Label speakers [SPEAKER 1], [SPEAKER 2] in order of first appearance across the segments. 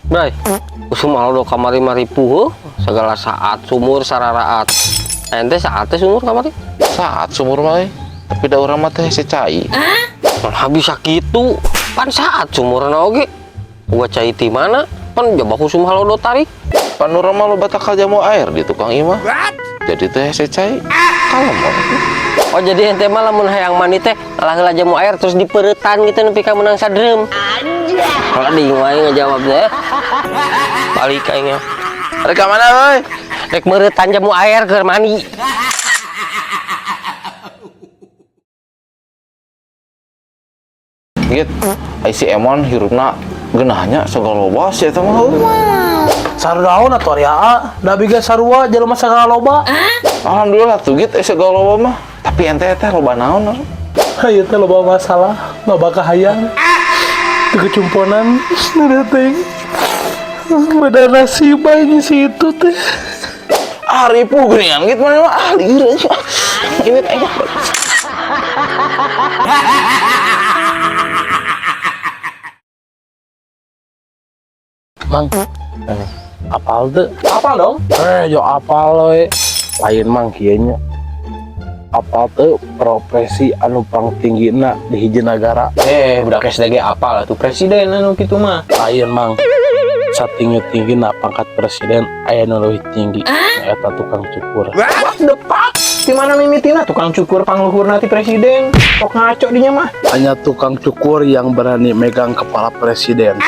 [SPEAKER 1] Bray, usum halodo kamari maripuh segala saat sumur sararaat. Ente saat teh sumur kamari?
[SPEAKER 2] Saat sumur mah euy. Tapi da urang mah teh hese cai.
[SPEAKER 1] Malah bisa kitu. Pan saat sumurna oge. Gua cai ti mana? Pan jaba usum halodo tarik.
[SPEAKER 2] Pan urang mah loba takal jamu air di tukang imah. Jadi teh hese cai. Kalem mah.
[SPEAKER 1] Oh jadi ente mah lamun hayang mandi teh ngalah heula jamu air terus dipereutan gitu nepi ka meunang sadreum. Kalau bingung aing ngejawabnya. Balik aing ya.
[SPEAKER 2] Rek ka mana euy?
[SPEAKER 1] Rek meuretan jamu air keur mandi.
[SPEAKER 2] Git, ai si Emon hirupna geunahnya sagala loba si eta mah. Heuh.
[SPEAKER 3] Sarudaun atuh ari aa, da biga sarua jelema sagala loba.
[SPEAKER 2] Alhamdulillah tuh git segala loba mah. Tapi ente teh loba naon?
[SPEAKER 3] Ieu teh loba masalah, loba kahayang. Teu kecumponan nu teh. Beda nasib aing si itu teh.
[SPEAKER 2] Ah ripuh geuningan git mana mah ah lieur aja. Ini teh.
[SPEAKER 3] Mang, apal teu?
[SPEAKER 4] Apal dong?
[SPEAKER 3] Yo apal we. Lain mang kieu nya. Apal teu profesi anu pangtinggina di hiji nagara?
[SPEAKER 4] Budak SD ge apal atuh presiden anu kitu mah.
[SPEAKER 3] Lain mang. Satinggi-tinggina pangkat presiden aya nu leuwih tinggi. Eta tukang cukur.
[SPEAKER 4] What the fuck? Di mana mimitina tukang cukur pangluhurna ti presiden? Sok ngaco dinya mah.
[SPEAKER 3] Hanya tukang cukur yang berani megang kepala presiden.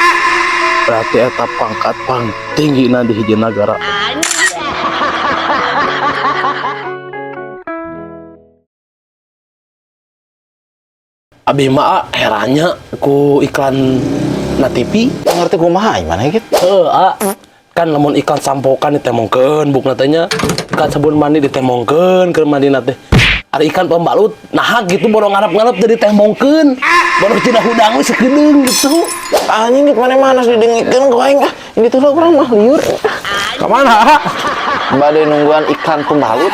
[SPEAKER 3] Berarti eta pangkat pangtinggina di hiji nagara. Abi mah herannya ku iklan na TV.
[SPEAKER 2] Ngerti kumaha aing mana git?
[SPEAKER 3] Heuh, a. Kan lamun iklan sampokan ditemongkeun bukna teh nya. Iklan sabun mandi ditemongkeun keur mandina teh. Ari ikan pembalut nah gitu bodo ngarep-ngarep jadi tembongkeun. Bodo tina hudang we sakedeung gitu.
[SPEAKER 2] Anjing git mana mah anas didengikeun ku aing ah. Ini tuh urang mah lieur.
[SPEAKER 3] Ka mana?
[SPEAKER 2] Bade nungguan iklan pembalut.